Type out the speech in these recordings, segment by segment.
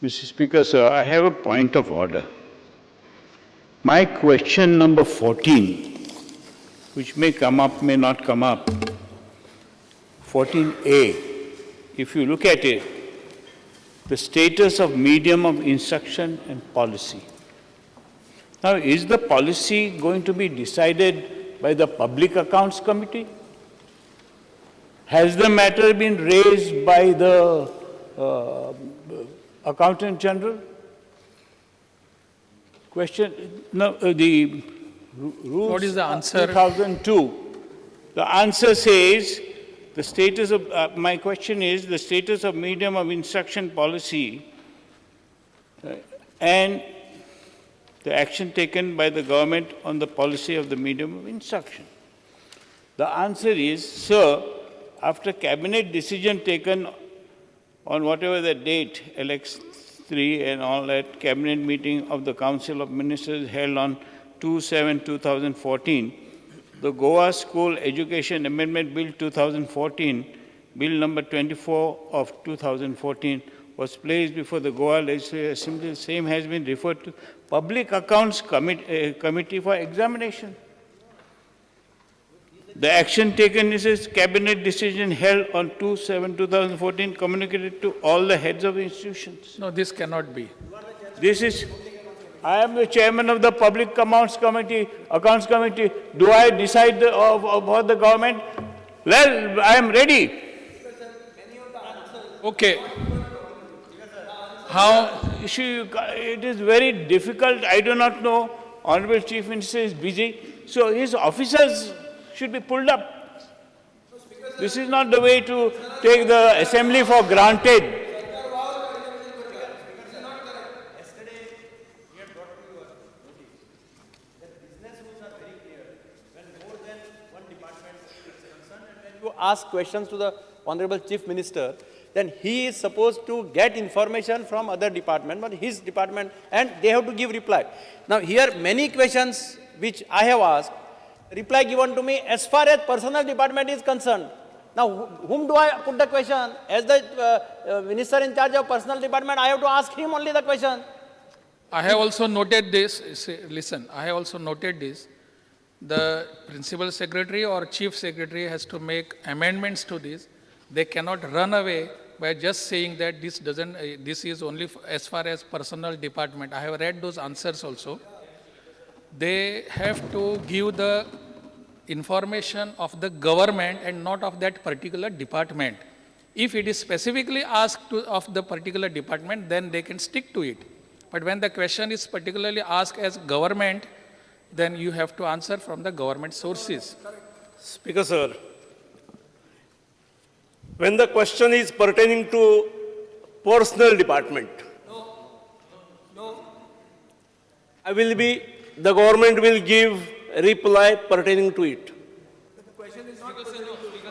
Mr. Speaker, sir, I have a point of order. My question number 14, which may come up, may not come up, 14A, if you look at it, the status of medium of instruction and policy. Now, is the policy going to be decided by the Public Accounts Committee? Has the matter been raised by the Accountant General? Question, no, the rules. What is the answer? 2002. The answer says, the status of, my question is, the status of medium of instruction policy and the action taken by the government on the policy of the medium of instruction. The answer is, sir, after cabinet decision taken on whatever the date, LX3 and all that, cabinet meeting of the Council of Ministers held on 2/7/2014, the Goa School Education Amendment Bill 2014, Bill number 24 of 2014, was placed before the Goa Legislative Assembly. The same has been referred to Public Accounts Committee for examination. The action taken is a cabinet decision held on 2/7/2014, communicated to all the heads of institutions. No, this cannot be. This is, I am the chairman of the Public Accounts Committee, Accounts Committee. Do I decide for the government? Well, I am ready. Okay. How? Issue, it is very difficult. I do not know. Honorable Chief Minister is busy. So his officers should be pulled up. This is not the way to take the assembly for granted. You ask questions to the Honorable Chief Minister, then he is supposed to get information from other department, but his department, and they have to give reply. Now here many questions which I have asked, reply given to me as far as personal department is concerned. Now whom do I put the question? As the minister in charge of personal department, I have to ask him only the question. I have also noted this. Listen, I have also noted this. The principal secretary or chief secretary has to make amendments to this. They cannot run away by just saying that this doesn't, this is only as far as personal department. I have read those answers also. They have to give the information of the government and not of that particular department. If it is specifically asked of the particular department, then they can stick to it. But when the question is particularly asked as government, then you have to answer from the government sources. Speaker, sir, when the question is pertaining to personal department, no, I will be, the government will give reply pertaining to it.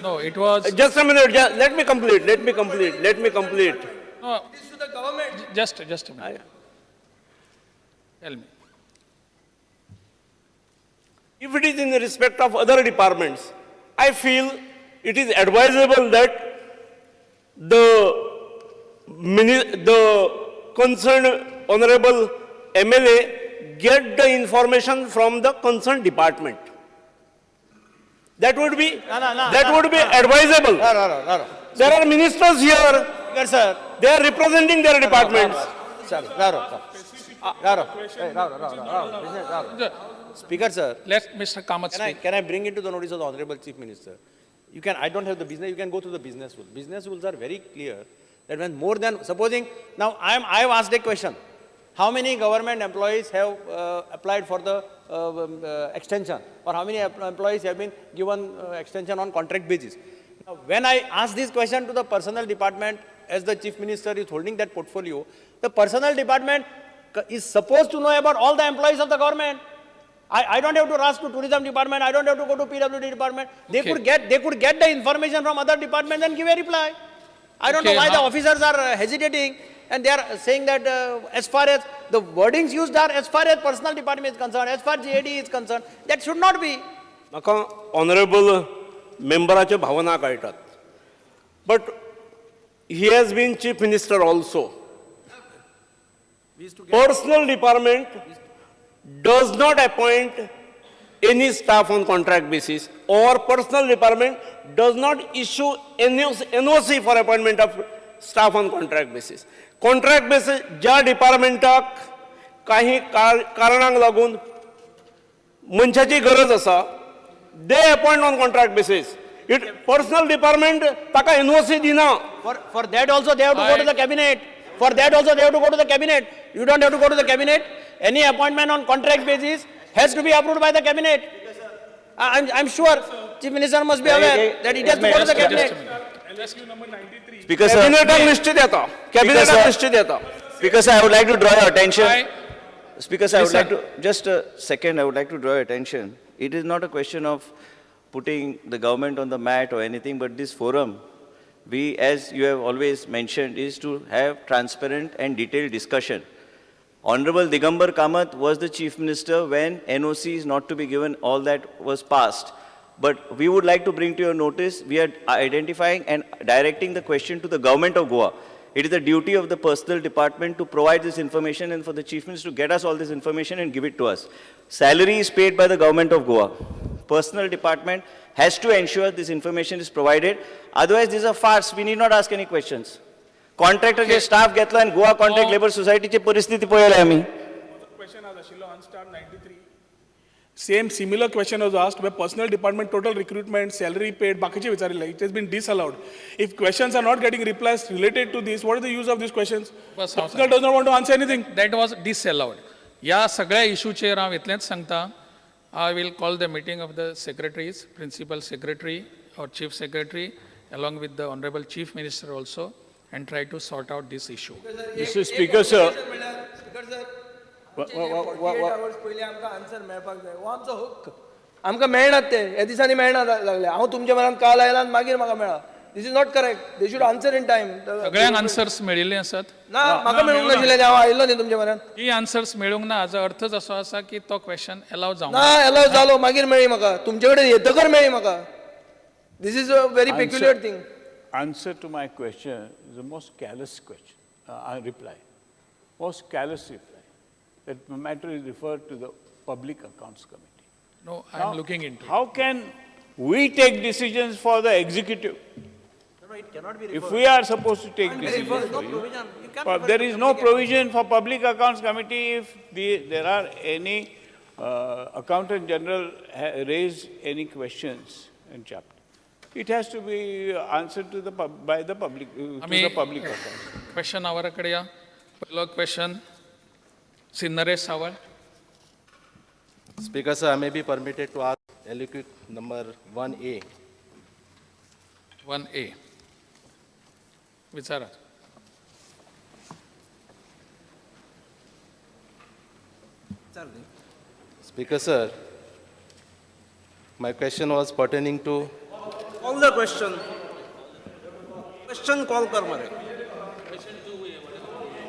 No, it was... Just a minute, let me complete, let me complete, let me complete. No, It is to the government. Just a minute. Tell me. If it is in respect of other departments, I feel it is advisable that the concerned honorable MLA get the information from the concerned department. That would be, No, no, no, that no, would be no. advisable. No, no, no, no, no. There are ministers here. Speaker, sir. They are representing their departments. Sir, no, no, no. No, no. Hey, no, no, no, no, no. No. Speaker, sir. Let Mr. Kamath speak. Can I bring it to the notice of the Honorable Chief Minister? You can. I don't have the business. You can go through the business rules. Business rules are very clear that when more than, supposing, now I have asked a question. How many government employees have applied for the extension, or how many employees have been given extension on contract basis? Now, when I ask this question to the personnel department, as the Chief Minister is holding that portfolio, the personnel department is supposed to know about all the employees of the government. I don't have to rush to tourism department. I don't have to go to PWD department. They Okay. could get the information from other departments and give a reply. I don't know Okay, why the how officers are hesitating, and they are saying that as far as the wordings used are, as far as personnel department is concerned, as far as GAD is concerned, that should not be. म्हाका honourable मेंबराच्यो भावना कळटात, but he has been chief minister also. Personnel department does not appoint any staff on contract basis or personnel department does not issue NOC for appointment of staff on contract basis. Contract basis ज्या डिपार्टमेंटाक काही कारणांक लागून मनशाची गरज आसा, they appoint on contract basis. It personnel department ताका NOC दिना. For that also they have to go to the cabinet. For that also they have to go to the cabinet. You don't have to go to the cabinet. Any appointment on contract basis has to be approved by the cabinet. I'm sure Chief Minister must be aware that it has to go to the cabinet. Speaker sir, कॅबिनेटाक निश्चित येता, कॅबिनेटाक निश्चित येता. Speaker sir, I would like to draw your attention. I- Speaker sir, I would like Listen. to, just a second, I would like to draw your attention. It is not a question of putting the government on the mat or anything, but this forum, we, as you have always mentioned, is to have transparent and detailed discussion. Honorable Digambar Kamath was the chief minister when NOC is not to be given, all that was passed. But we would like to bring to your notice, we are identifying and directing the question to the government of Goa. It is the duty of the personnel department to provide this information and for the chief minister to get us all this information and give it to us. Salary is paid by the government of Goa. Personnel department has to ensure this information is provided. Otherwise, this is a farce. We need not ask any questions. कॉन्ट्रॅक्टरचे staff घेतला आणि Goa contract labour सोसायटीची परिस्थिती पळयल्या आमी. Question आज आशिल्लो unstarred 93. Same similar question was asked where personnel department total recruitment, salary paid, बाकीचे विचारिल्ले. It has been disallowed. If questions are not getting replies related to this, what is the use of these questions? बस हांव Personnel does not want to answer anything. That was disallowed. ह्या सगळ्या इशूचेर हांव इतलेंच सांगता, I will call the meeting of the secretaries, principal secretary or chief secretary along with the honourable chief minister also and try to sort out this issue. Mr. Speaker, sir. Hours पयलीं आमकां answer मेळपाक जाय, हो आमचो हक्क. आमकां मेळनात ते ह्या दिसांनी मेळना लागले. हांव तुमच्या मनान काल आयला आनी मागीर म्हाका मेळ्ळा. This is not correct. They should answer in time. सगळ्यांक आन्सर्स मेळिल्ले आसात. ना, म्हाका मेळूंक नाशिल्लें, हांव आयिल्लो न्ही तुमच्या मनान. ही आन्सर्स मेळूंक ना हाजो अर्थच असो आसा की तो क्वेश्चन एलाव जावंक ना, एलाव जालो मागीर मेळ्ळी म्हाका, तुमचे कडेन येतकर मेळ्ळी म्हाका. This is a very peculiar thing. Answer to my question is the most callous question, reply. Most callous reply. That matter is referred to the Public Accounts Committee. No, I am looking into. How can we take decisions for the executive? No, it cannot be If referred. we are supposed to take decisions Referred, no for you, provision. You can't but refer there to is no public provision for Public Accounts Committee if there are any Accountant General raise any questions in chapter. It has to be answered to the by the public, to आमी the public accounts. Question आवरा कडेन या. पयलो question Shri Naresh Sawal. Speaker sir, I may be permitted to ask LQ number 1A. 1A विचारात. Speaker sir, my question was pertaining to Call the question. Question call कर मरे.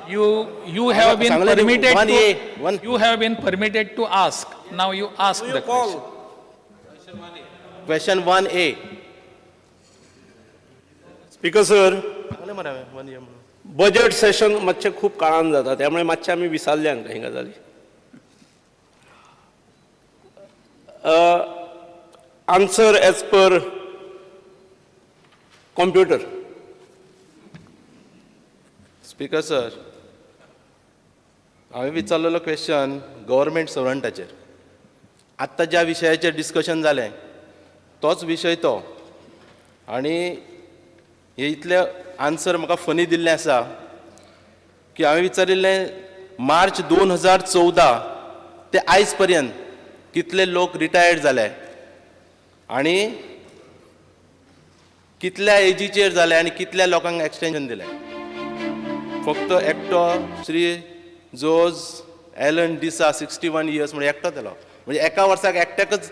You have been सांगलें न्ही, permitted 1A, to, one- you have been permitted to ask. Now you ask the question. Question 1A. Speaker sir, सांगलें मरे हांवें 1A म्हणून. Budget Seshan मातशें खूब काळान जाता, त्यामुळे मातशें आमी विसरले आमकां ही गजाली. Answer as per computer. Speaker sir, हांवें विचारलेलो क्वेश्चन गव्हर्मेंट सर्वंटाचेर. आत्तां ज्या विशयाचेर डिस्कशन जालें तोच विशय तो, आनी हे इतले आन्सर म्हाका फनी दिल्लें आसा की हांवें विचारिल्लें मार्च 2014 ते आयज पर्यंत कितले लोक रिटायर्ड जाले आनी कितल्या एजीचेर जाले आनी कितल्या लोकांक एक्सटेंशन दिलें. फक्त एकटो श्री जोज एलन डिसा 61 इयर्स म्हणजे एकटो जालो, म्हणजे एका वर्साक एकट्याकच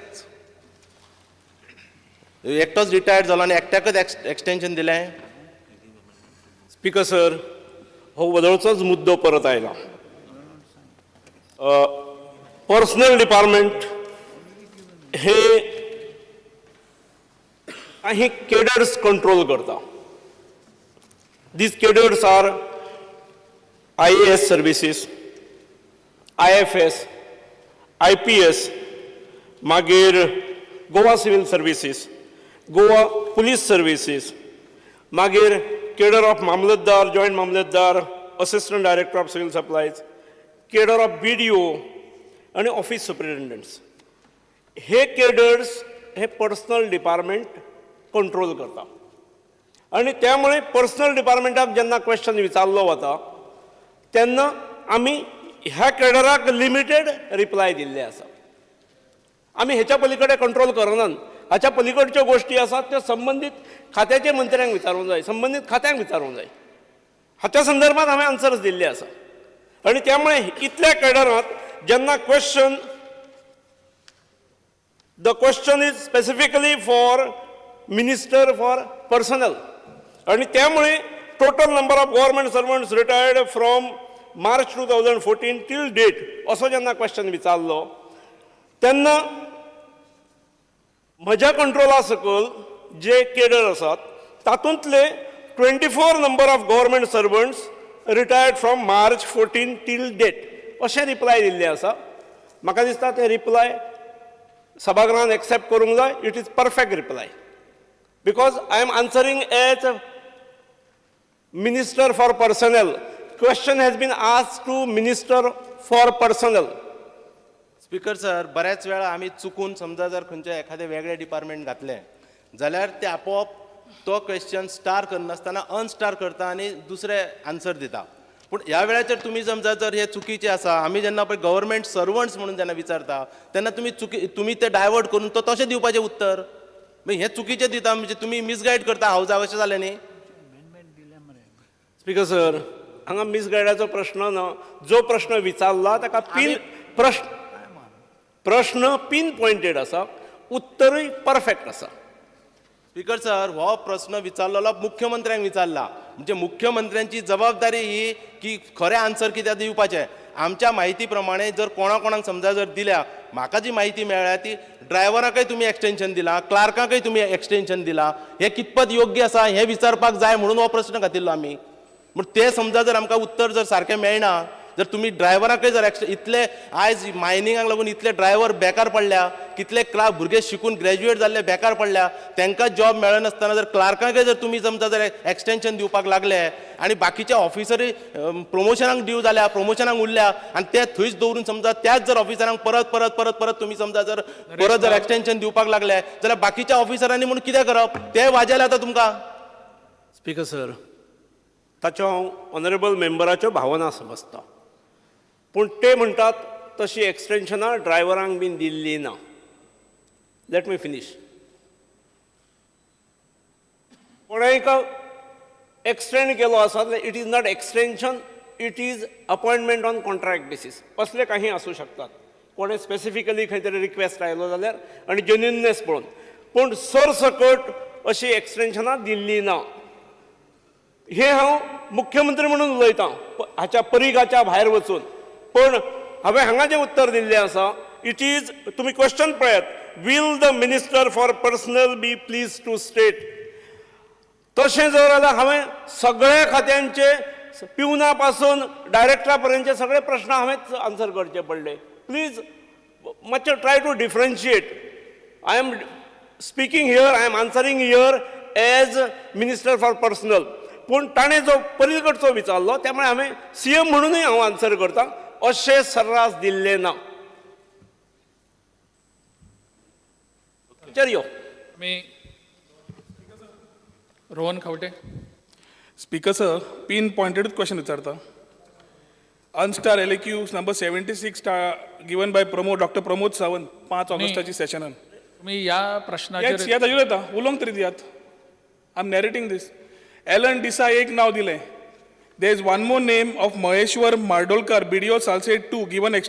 एकटोच रिटायर्ड जालो आनी एकट्याकच एक्सटेंशन दिलें. स्पीकर सर, हो वदळचोच मुद्दो परत आयला. पर्सनल डिपार्टमेंट हे काही केडर्स कंट्रोल करता. These cadres are IAS services, IFS, IPS, मागीर Goa civil services, Goa police services, मागीर cadre of mamlatdar, joint mamlatdar, assistant director of civil supplies, cadre of BDO आनी ऑफिस सुप्रिटेंडंट्स. हे केडर्स हे पर्सनल डिपार्टमेंट कंट्रोल करता आनी त्यामुळे personal डिपार्टमेंटाक जेन्ना question विचारलो वता तेन्ना आमी ह्या केडराक लिमिटेड रिप्लाय दिल्ले आसा. आमी हेच्या पलीकडे कंट्रोल करनात. हाच्या पलीकडच्यो गोश्टी आसात त्यो संबंदीत खात्याचे मंत्र्यांक विचारूंक जाय, संबंदीत खात्यांक विचारूंक जाय. हाच्या संदर्भात हांवें आन्सर्स दिल्ले आसा आनी त्यामुळे इतल्या केडरांत जेन्ना question, the question is specifically for minister for personnel आनी त्यामुळे total number of government servants retired from March 2014 till date असो जेन्ना क्वेश्चन विचारलो तेन्ना म्हज्या कंट्रोला सकयल जे केडर आसात तातूंतले 24 number of government servants retired from March 14 till date अशें रिप्लाय दिल्लें आसा. म्हाका दिसता तें रिप्लाय सभागृहान एक्सेप्ट करूंक जाय. It is perfect reply because I am answering as minister for personnel. Question has been asked to minister for personnel. Speaker sir, बऱ्याच वेळा आमी चुकून समजा जर खंयच्या एखादें वेगळें डिपार्टमेंट घातलें जाल्यार ते आपोआप तो क्वेश्चन स्टार करनासतना अनस्टार करता आनी दुसरे आन्सर दिता. पूण ह्या वेळाचेर तुमी समजा जर हे चुकीचें आसा, आमी जेन्ना पळय गव्हर्मेंट सर्वंट्स म्हणून जेन्ना विचारता तेन्ना तुमी चुकी तुमी ते डायवर्ट करून तो तशें दिवपाचें उत्तर. मागीर हें चुकीचें दिता म्हणजे तुमी मिसगायड करता हावजाक, अशें जालें न्ही? स्पीकर सर, हांगा मिसगायडाचो प्रश्न ना. जो प्रश्न विचारला ताका पीन प्रश्न प्रश्न पीन पॉयंटेड आसा, उत्तरूय परफेक्ट आसा. स्पीकर सर, हो प्रश्न विचारलेलो मुख्यमंत्र्यांक विचारला, म्हणजे मुख्यमंत्र्यांची जबाबदारी ही की खरें आन्सर कितें दिवपाचें. आमच्या म्हायती प्रमाणे जर कोणा कोणाक समजा जर दिल्या, म्हाका जी म्हायती मेळ्ळ्या ती ड्रायव्हराकय तुमी एक्सटेन्शन दिलां, क्लार्काकय तुमी एक्सटेन्शन दिलां, हें कितपत योग्य आसा हें विचारपाक जाय म्हणून हो प्रश्न घातिल्लो आमी. पूण तें समजा जर आमकां उत्तर जर सारकें मेळना, जर तुमी ड्रायव्हराकय जर इतले आयज मायनिंगाक लागून इतले ड्रायव्हर बेकार पडल्या, कितले क्लार्क भुरगे शिकून ग्रॅज्युएट जाल्ले बेकार पडल्या, तांकां जॉब मेळनासतना जर क्लार्काकय जर तुमी समजा जर एक्सटेन्शन दिवपाक लागले आनी बाकीचे ऑफिसरूय प्रमोशनाक ड्यू जाल्या, प्रमोशनाक उरल्या आनी ते थंयच दवरून समजा त्याच जर ऑफिसरांक परत परत परत परत तुमी समजा जर परत जर एक्सटेन्शन दिवपाक लागले जाल्यार बाकीच्या ऑफिसरांनी म्हणून कितें करप? ते वाजेले आतां तुमकां. स्पीकर सर, ताच्यो हांव ऑनरेबल मेंबराच्यो भावना समजता, पूण ते म्हणटात तशी एक्सटेन्शनां ड्रायव्हरांक बीन दिल्ली ना. Let me finish. कोणाक एक्सटेंड केलो आसा जाल्यार it is not extension, it is appointment on contract basis. असले काही आसूं शकतात, कोणें स्पेसिफिकली खंय तरी रिक्वेस्ट आयलो जाल्यार आनी जेन्युननेस पळोवन, पूण सरसकट अशी एक्सटेन्शनां दिल्ली ना. हें हांव मुख्यमंत्री म्हणून उलयतां, हाच्या परिघाच्या भायर वचून. पूण हांवें हांगा जें उत्तर दिल्लें आसा, it is, तुमी क्वेश्चन पळयात, will the minister for personnel be pleased to state. तशें जर जाल्यार हांवें सगळ्या खात्यांचे पिवना पासून डायरेक्टरा पर्यंतचे सगळे प्रश्न हांवेंच आन्सर करचे पडले. प्लीज मातशें try to differentiate. I am speaking here, I am answering here as minister for personnel, पूण ताणें जो पलीकडचो विचारलो त्यामुळे हांवें सीएम म्हणूनय हांव आन्सर करता. अशें सर्रास दिल्लें ना. चर यो. मी Rohan Khaunte. Speaker sir, pin pointed question विचारता. Unstar LAQ number 76 given by Pramod, doctor Pramod Sawant, 5 ऑगस्टाची सेशनान. तुम्ही या प्रश्नाचेर ह्या ताजेर येता, उलोवंक तरी दियात. I am narrating this. Alan D'Sa एक नांव दिलें. There is one more name of Maheshwar Mardolkar, BDO Salcete 2, given extension.